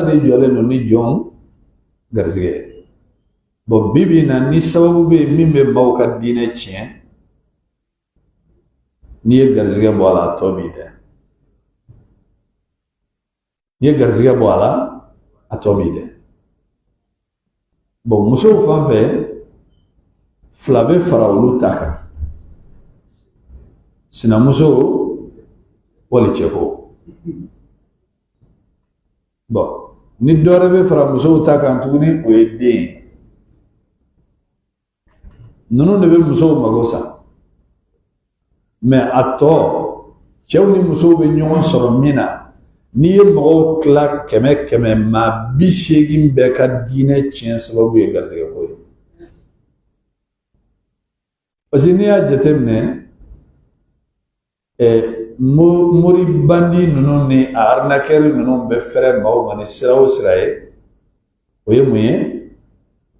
de jɔlen don ni jɔn garisɛgɛ ye. Bɔn bi bi in na, ni sababu bɛ yen min bɛ maaw ka diinɛ tiɲɛ, n'i ye garisɛgɛ bɔ a la, a tɔ b'i dɛ. N'i ye garisɛgɛ bɔ a la, a tɔ b'i dɛ. Bɔn, musow fan fɛ, fila bɛ fara olu ta kan: sinamuso wali cɛko. Bɔn, ni dɔ wɛrɛ bɛ fara musow ta kan tuguni, o ye den ye. Ninnu de bɛ musow mago sa. Mɛ a tɔ, cɛw ni musow bɛ ɲɔgɔn sɔrɔ min na, n'i ye mɔgɔw tila 100 100, maa 80 bɛɛ ka diinɛ tiɲɛ sababu ye garisɛgɛ ko ye. Parce que n'i y'a jateminɛ, mori bandi ninnu ni a arnaqueur ninnu bɛ fɛrɛ maaw ma ni sira o sira ye, o ye mun ye?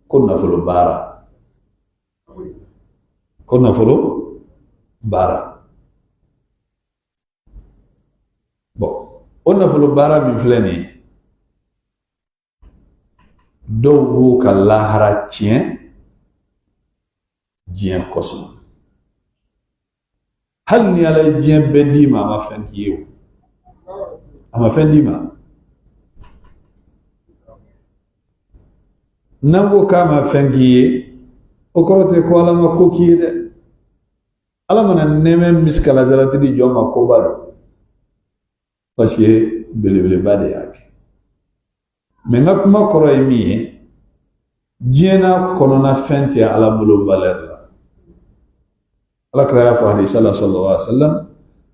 Ko nafolo baara, ko nafolo baara. Bɔn, o nafolo baara min filɛ nin ye, dɔw b'u ka lahara tiɲɛ diɲɛ kosɔn. Hali ni Ala ye diɲɛ bɛɛ d'i ma, a ma fɛn k'i ye o, a ma fɛn d'i ma. N'an ko k'a ma fɛn k'i ye, o kɔrɔ tɛ ko Ala ma ko k'i ye dɛ. Ala mana nɛɛmɛ misikala zarati di jɔn ma, koba don, parce que belebeleba de y'a kɛ. Mɛ n ka kuma kɔrɔ ye min ye, diɲɛ n'a kɔnɔna fɛn tɛ Ala bolo valeur la. Ala kira y'a fɔ hadisa la, sallallahu alaihi wa sallam,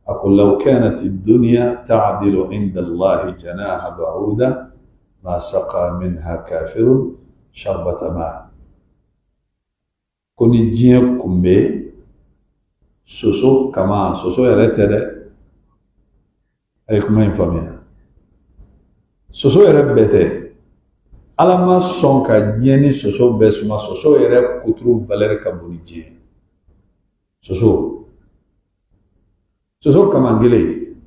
a ko: law kanat ad-dunya ta'dilu inda Allahi janaha ba'uda ma saqa minha kafirun sharbata ma. Ko ni diɲɛ kun bɛ soso kama, soso yɛrɛ tɛ dɛ, a ye kuma in faamuya, soso yɛrɛ bɛɛ tɛ. Ala ma sɔn ka diɲɛ ni soso bɛɛ suma. Soso yɛrɛ kuturu valeur ka bon ni diɲɛ. Soso kaman kelen,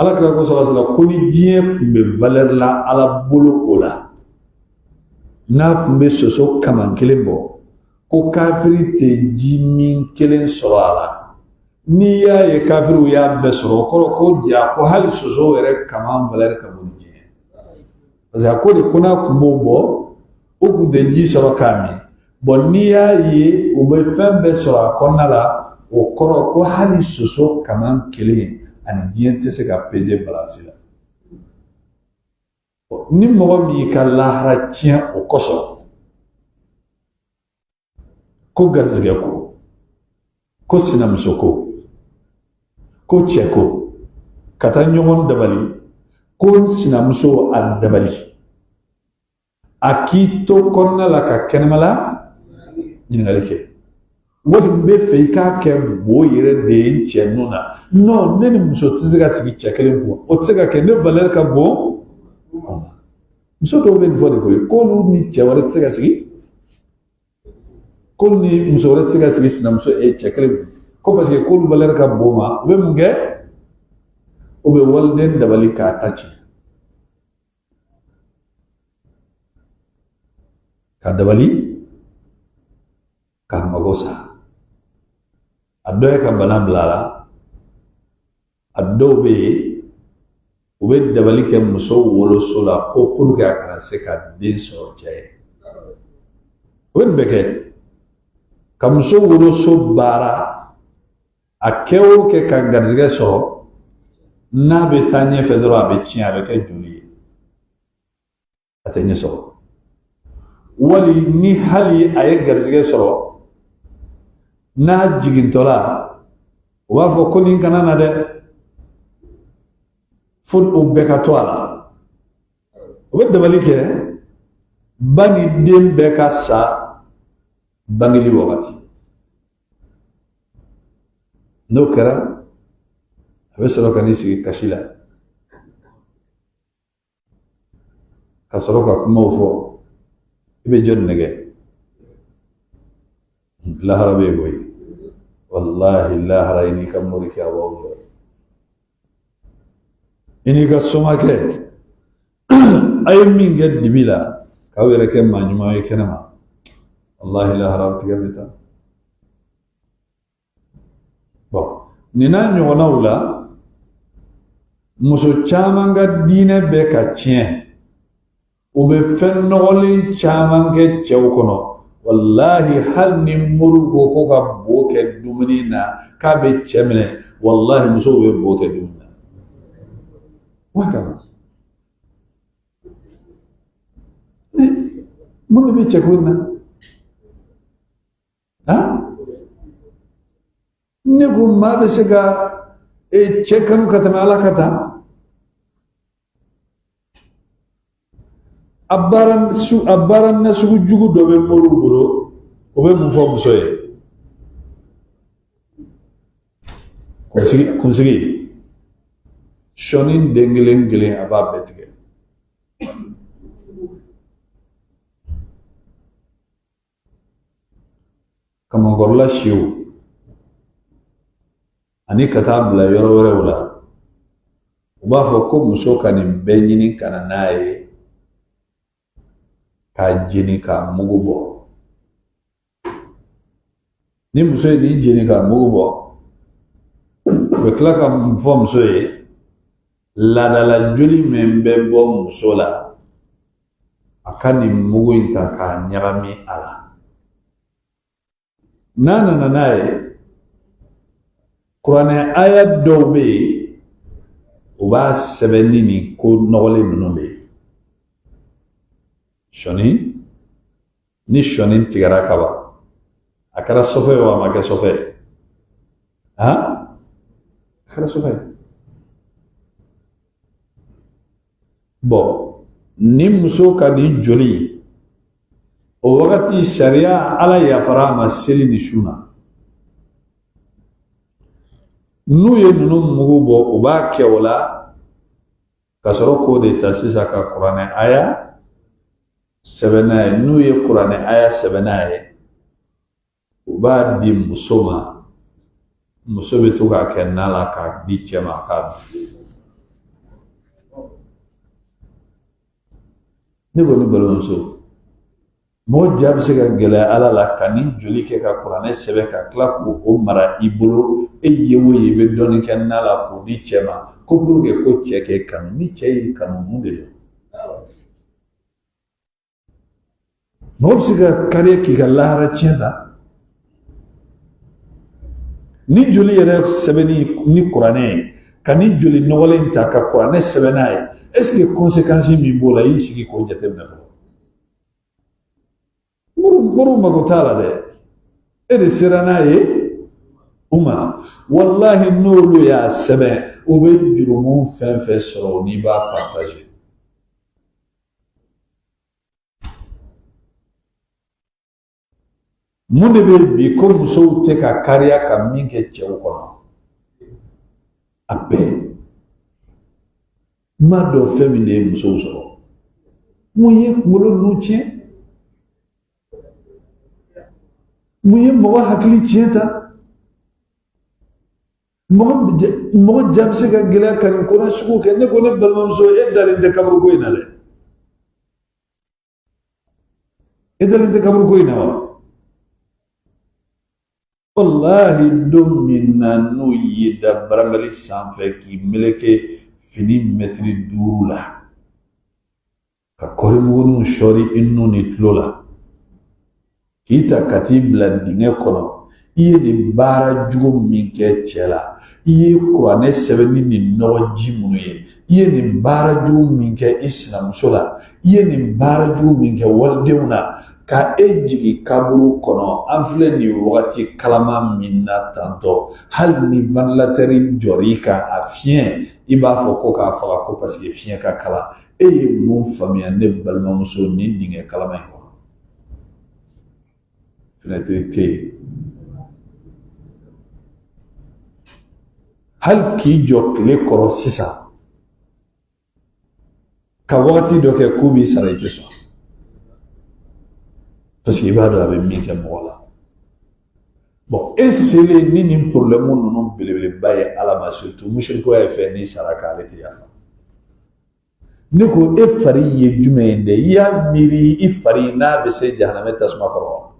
Ala kira ko sɔrɔ la ko ni diɲɛ tun bɛ valeur la Ala bolo, o la n'a tun bɛ soso kaman kelen bɔ, ko kafiri tɛ ji min kelen sɔrɔ a la. N'i y'a ye kafiriw y'a bɛɛ sɔrɔ, o kɔrɔ ko ja ko hali soso yɛrɛ kaman valeur ka bon ni diɲɛ. Parce que a ko de ko n'a tun b'o bɔ, o tun tɛ ji sɔrɔ k'a min. Bɔn, n'i y'a ye u bɛ fɛn bɛɛ sɔrɔ a kɔnɔna la, o kɔrɔ ko hali soso kaman kelen ani diɲɛ tɛ se ka peser balance la. Ni mɔgɔ min y'i ka lahara tiɲɛ o kosɔn, ko garizigɛ ko, ko sinamuso ko, ko cɛ ko, ka taa ɲɔgɔn dabali, ko n sinamuso a dabali, a k'i to kɔnɔna la ka kɛnɛmala ɲininkali kɛ, wali n bɛ fɛ i k'a kɛ bo yɛrɛ de ye n cɛ nun na. Non, ne ni muso tɛ se ka sigi cɛ kelen kun, o tɛ se ka kɛ, ne valeur ka bon. Muso dɔw bɛ nin fɔ de koyi, k'olu ni cɛ wɛrɛ tɛ se ka sigi, k'olu ni muso wɛrɛ tɛ se ka sigi sinamuso e cɛ kelen kun, ko parce que k'olu valeur ka bon ma. U bɛ mun kɛ? U bɛ waliden dabali k'a ta tiɲɛ, ka dabali k'a mago sa. A dɔ ye ka bana bila a la. A dɔw bɛ yen, u bɛ dabali kɛ muso woloso la ko pour que a kana se ka den sɔrɔ cɛ ye. O bɛ nin bɛɛ kɛ ka muso woloso baara. A kɛ o kɛ ka garizigɛ sɔrɔ, n'a bɛ taa ɲɛfɛ dɔrɔn, a bɛ tiɲɛ, a bɛ kɛ joli ye, a tɛ ɲɛ sɔrɔ. Wali ni hali a ye garizigɛ sɔrɔ, n'a jigintɔla, u b'a fɔ ko nin kana na dɛ, fo o bɛɛ ka to a la. O bɛ dabali kɛ ba ni den bɛɛ ka sa bangeli wagati. N'o kɛra, a bɛ sɔrɔ ka n'i sigi kasi la, ka sɔrɔ ka kumaw fɔ. I bɛ jɔn nɛgɛ? Lahara bɛ yen koyi, walahi lahara. I n'i ka morikɛ, a b'aw jɔ, i n'i ka somakɛ. A ye min kɛ dibi la k'aw yɛrɛ kɛ maa ɲuman ye kɛnɛ ma, walahi lahara aw tigɛ bɛ taa. Bon, nin n'a ɲɔgɔnnaw la, muso caman ka diinɛ bɛ ka tiɲɛ. U bɛ fɛn nɔgɔlen caman kɛ cɛw kɔnɔ. Walahi, hali ni moriw ko ko ka bo kɛ dumuni na k'a bɛ cɛ minɛ, walahi musow bɛ bo kɛ dumuni na. Wa kama mun de bɛ cɛko in na? Han, ne ko maa bɛ se ka cɛ kanu ka tɛmɛ Ala kan tan? A baara su a baara nasugu jugu dɔ bɛ moriw bolo. O bɛ mun fɔ muso ye? Kunsigi sɔɔni den kelen kelen, a b'a bɛɛ tigɛ. Kamankɔrɔla siw ani ka taa bila yɔrɔ wɛrɛw la, u b'a fɔ ko muso ka nin bɛɛ ɲini ka na n'a ye k'a jeni k'a mugu bɔ. Ni muso ye nin jeni k'a mugu bɔ, u bɛ tila ka mun fɔ muso ye? Laadala joli min bɛ bɔ muso la, a ka nin mugu in ta k'a ɲagami a la. N'a nana n'a ye, kuranɛ aya dɔw bɛ yen, u b'a sɛbɛn ni nin ko nɔgɔlen ninnu de ye. Sɔni ni sɔni tigɛra ka ban, a kɛra sɔfɛ ye wa, a ma kɛ sɔfɛ ye, han, a kɛra sɔfɛ ye. Bon, ni muso ka nin joli, o wagati sariya Ala yafara a ma seli ni sun na. N'u ye ninnu mugu bɔ, u b'a kɛ o la ka sɔrɔ k'o de ta sisan ka kuranɛ aya sɛbɛn n'a ye. N'u ye kuranɛ aya sɛbɛn n'a ye, u b'a di muso ma. Muso bɛ to k'a kɛ na la k'a di cɛ ma a k'a dun. Ne ko ne balimamuso, mɔgɔ ja bɛ se ka gɛlɛya Ala la ka nin joli kɛ ka kuranɛ sɛbɛn ka tila k'o mara i bolo. E ye o ye, i bɛ dɔɔnin kɛ na la k'o di cɛ ma ko pour que ko cɛ k'e kanu. Ni cɛ y'i kanu, mun de don? Mɔgɔ bɛ se ka kariya k'i ka lahara tiɲɛ ta ni joli yɛrɛ sɛbɛnni ni kuranɛ ye, ka ni joli nɔgɔlen ta ka kuranɛ sɛbɛn n'a ye. Est ce que conséquence min b'o la, i y'i sigi k'o jateminɛ fɔlɔ? Moriw mago t'a la dɛ, e de sera n'a ye u ma. Walahi, n'olu y'a sɛbɛn, u bɛ jurumu fɛn fɛn sɔrɔ, n'i b'a partager. Mun de bɛ bi ko musow tɛ ka kariya ka min kɛ cɛw kɔnɔ? A bɛɛ n m'a dɔn fɛn min de ye musow sɔrɔ. Mun ye kunkolo ninnu tiɲɛ? Mun ye mɔgɔ hakili tiɲɛ ta? Mɔgɔ ja bɛ se ka gɛlɛya ka nin ko nasugu kɛ. Ne ko ne balimamuso, e dalen tɛ kaburu ko in na dɛ, e dalen tɛ kaburu ko in na wa? Walahi, don min na n'u y'i da barangali sanfɛ k'i meleke fini mɛtiri 5 la, ka kɔrimuguninw sɔɔri i nun ni tulo la, k'i ta ka t'i bila dingɛ kɔnɔ, i ye nin baara jugu min kɛ cɛ la, i ye kuranɛ sɛbɛn ni nin nɔgɔji minnu ye, i ye nin baara jugu min kɛ i sinamuso la, i ye nin baara jugu min kɛ walidenw na, ka e jigin kaburu kɔnɔ. An filɛ nin wagati kalaman min na tantɔ, hali ni ventilateur jɔr'i kan, a fiɲɛ, i b'a fɔ ko k'a faga, ko parce que fiɲɛ ka kalan. E ye mun faamuya, ne balimamuso, nin dingɛ kalaman in kɔnɔ? Fenêtre tɛ yen. Hali k'i jɔ tile kɔrɔ sisan ka wagati dɔ kɛ k'u b'i sara, i tɛ sɔn, parce que i b'a dɔn a bɛ min kɛ mɔgɔ la. Bon, e selen ni nin problème ninnu belebeleba ye Ala ma, surtout musirikuya ye fɛn n'i sara k'ale tɛ yafa. Ne ko e fari ye jumɛn ye dɛ? I y'a miiri i fari n'a bɛ se jahanamɛ tasuma kɔrɔ wa?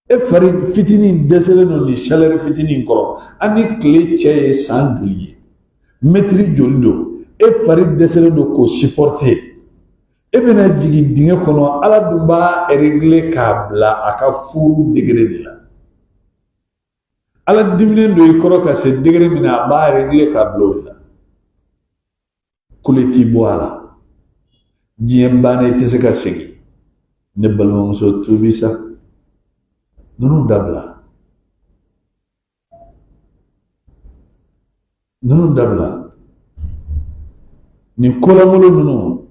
E fari fitinin dɛsɛlen don nin chaleur fitinin kɔrɔ. An ni tile cɛ ye san joli ye, mɛtiri joli don? E fari dɛsɛlen don k'o supporter. E bɛna jigin dingɛ kɔnɔ, Ala dun b'a régler k'a bila a ka four degré de la. Ala diminen don i kɔrɔ ka se degré min na, a b'a régler k'a bila o de la. Kule t'i bɔ a la, diɲɛ banna, i tɛ se ka segin. Ne balimamuso, tuubi sa, ninnu dabila, ninnu dabila, nin kolankolon ninnu,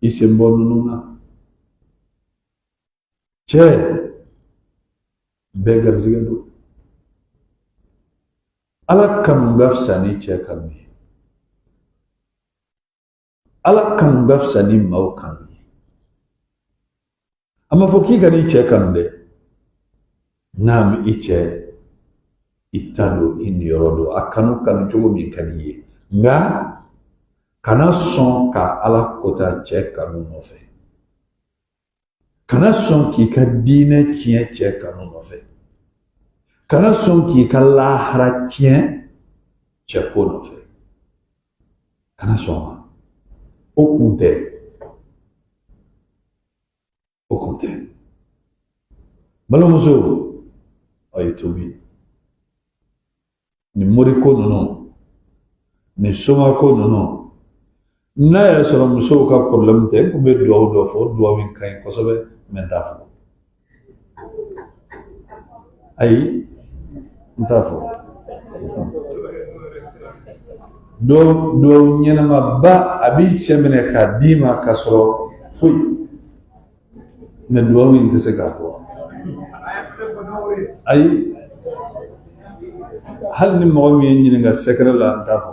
i sen bɔ ninnu na. Cɛ bɛɛ garisɛgɛ don. Ala kanu ka fisa ni cɛ kanu ye, Ala kanu ka fisa ni maaw kanu ye. A ma fɔ k'i kan'i cɛ kanu dɛ. Naam, i cɛ i ta don, i niyɔrɔ don, a kanu kanu cogo min ka di i ye, nka kana sɔn ka Ala kota cɛ kanu nɔfɛ. Kana sɔn k'i ka diinɛ tiɲɛ cɛ kanu nɔfɛ. Kana sɔn k'i ka lahara tiɲɛ cɛ ko nɔfɛ. Kana sɔn ma, o kun tɛ, o kun tɛ. Balimamuso, a ye tuubi. Nin moriko ninnu, nin somako ninnu, n'a y'a sɔrɔ musow ka problème tɛ, n tun bɛ duwawu dɔ fɔ. O duwawu in ka ɲi kosɛbɛ, mɛ n t'a fɔ. Ayi, n t'a fɔ. Duwawu ɲɛnamaba, a b'i cɛ minɛ k'a d'i ma k'a sɔrɔ foyi. Mɛ duwawu in tɛ se k'a fɔ. Ayi, hali ni mɔgɔ min ye n ɲininka secret la, n t'a fɔ,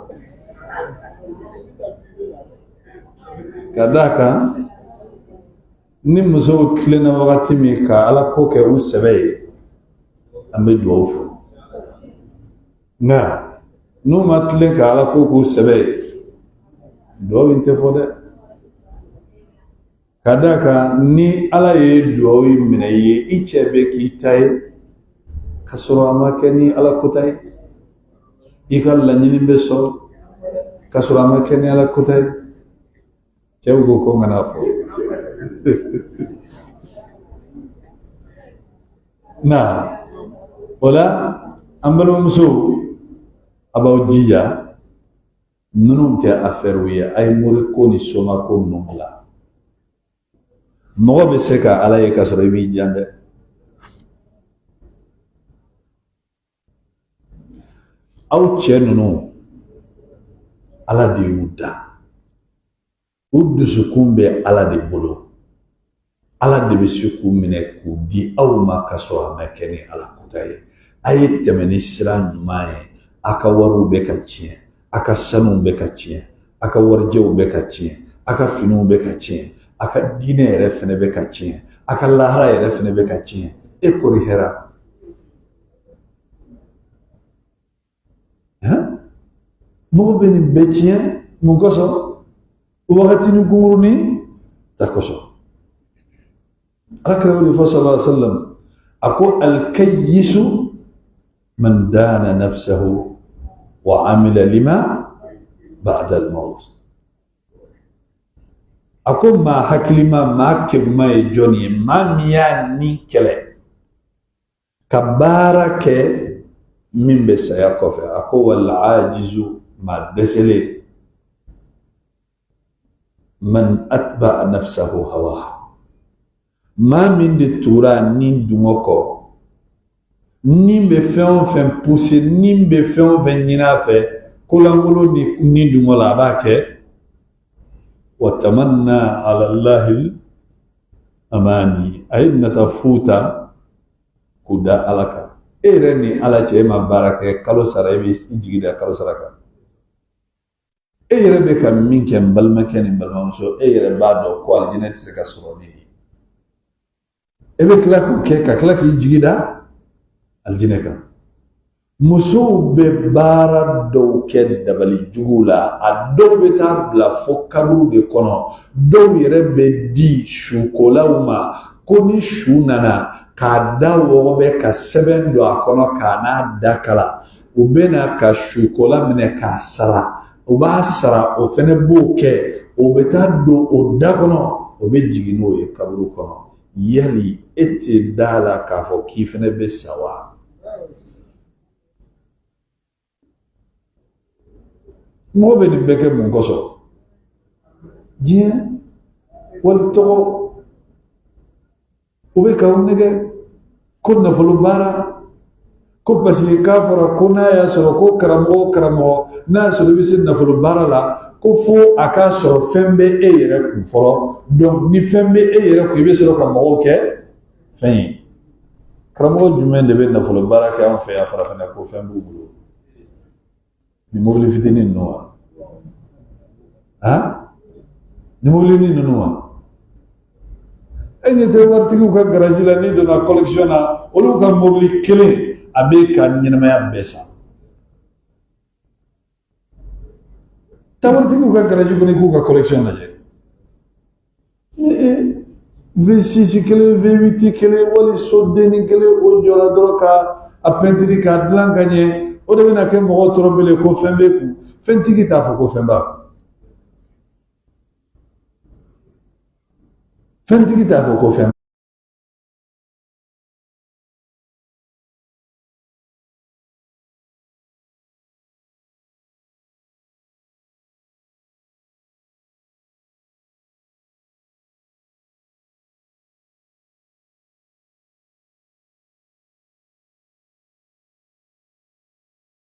ka d'a kan ni musow tilenna wagati min ka Ala ko kɛ u sɛbɛ ye, an bɛ duwawu fɔ. Nka n'u ma tilen ka Ala ko k'u sɛbɛ ye, duwawu in tɛ fɔ dɛ. Ka d'a kan ni Ala ye duwawu in minɛ i ye, i cɛ bɛ k'i ta ye ka sɔrɔ a ma kɛ ni Ala kota ye. I ka laɲini bɛ sɔrɔ ka sɔrɔ a ma kɛ ni Ala kota ye. Cɛw ko ko n kana fɔ na o la. An balimamusow, a b'aw jija, ninnu tɛ afɛriw ye. A ye moriko ni somako ninnu bila. Mɔgɔ bɛ se ka Ala ye ka sɔrɔ i m'i jan dɛ. Aw cɛ ninnu, Ala de y'u da, u dusukun bɛ Ala de bolo. Ala de bɛ se k'u minɛ k'u di aw ma ka sɔrɔ a ma kɛ ni Ala kota ye. A ye tɛmɛ ni sira ɲuman ye. A ka wariw bɛ ka tiɲɛ, a ka sanuw bɛ ka tiɲɛ, a ka warijɛw bɛ ka tiɲɛ, a ka finiw bɛ ka tiɲɛ, a ka diinɛ yɛrɛ fɛnɛ bɛ ka tiɲɛ, a ka lahara yɛrɛ fɛnɛ bɛ ka tiɲɛ. E kɔri hɛra mɔgɔ bɛ nin bɛɛ tiɲɛ mun kosɔn? Wagatinin kunkurunin ta kosɔn. Ala kira y'o de fɔ sallallahu alaihi wa sallam, a ko alkayisu man dana nafsahu wa amila lima ba'da al-maut. A ko maa hakilima, maa keguma ye jɔn ye? Maa min y'a ni kɛlɛ ka baara kɛ min bɛ saya kɔfɛ. A ko wal ajizu, maa dɛsɛlen, man atba'a nafsahu hawaha, maa min de tugura ni dungɔ kɔ, ni bɛ fɛn o fɛn pousser, ni bɛ fɛn o fɛn ɲini a fɛ kolankolon ni ni dungɔ la, a b'a kɛ. Wa tamanna ala Allahi amani, a ye nata fu ta k'u da Ala kan. E yɛrɛ ni Ala cɛ, e ma baara kɛ, kalo sara, e bɛ i jigi da kalo sara kan. E yɛrɛ bɛ ka min kɛ, n balimakɛ ni n balimamuso, e yɛrɛ b'a dɔn ko alijinɛ tɛ se ka sɔrɔ ni nin ye. E bɛ tila k'o kɛ ka tila k'i jigi da alijinɛ kan. Musow bɛ baara dɔw sababu kɛ dabali juguw la. A dɔw bɛ taa bila fo kaburu de kɔnɔ, dɔw yɛrɛ bɛ di sukolaw ma ko ni su nana k'a da wɔgɔbɛ ka sɛbɛn don a kɔnɔ k'a n'a da kala. U bɛ na ka sukola minɛ k'a sara, u b'a sara, o fɛnɛ b'o kɛ, o bɛ taa don o da kɔnɔ, o bɛ jigin n'o ye kaburu kɔnɔ. Yali e tɛ da la k'a fɔ k'i fɛnɛ bɛ sa wa? Mɔgɔ bɛ nin bɛɛ kɛ mun kosɔn? Diɲɛ wali tɔgɔ, u bɛ k'aw nɛgɛ ko nafolo baara, ko parce que k'a fɔra ko n'a y'a sɔrɔ ko karamɔgɔ o karamɔgɔ n'a y'a sɔrɔ i bɛ se nafolo baara la, ko fo a k'a sɔrɔ fɛn bɛ e yɛrɛ kun fɔlɔ. Donc ni fɛn bɛ e yɛrɛ kun, i bɛ sɔrɔ ka mɔgɔw kɛ fɛn ye. Karamɔgɔ jumɛn de bɛ nafolo baara kɛ an fɛ yan farafinna ko fɛn b'u bolo? Ni mobili fitinin ninnu wa? Han, ni mobili ninnu wa? E ɲɛ tɛ waritigiw ka garaji la, n'i donna collection na, olu ka mobili kelen a b'e ka ɲɛnamaya bɛɛ san. Taa waritigiw ka garaji kɔnɔ, i k'u ka collection lajɛ. V6 kelen, V8 kelen, wali sodennin kelen, o jɔra dɔrɔn ka a pɛntiri k'a dilan ka ɲɛ, o de bɛna kɛ mɔgɔw tɔrɔbele ko fɛn b'e kun. Fɛntigi t'a fɔ ko fɛn b'a kun, fɛntigi t'a fɔ ko fɛn.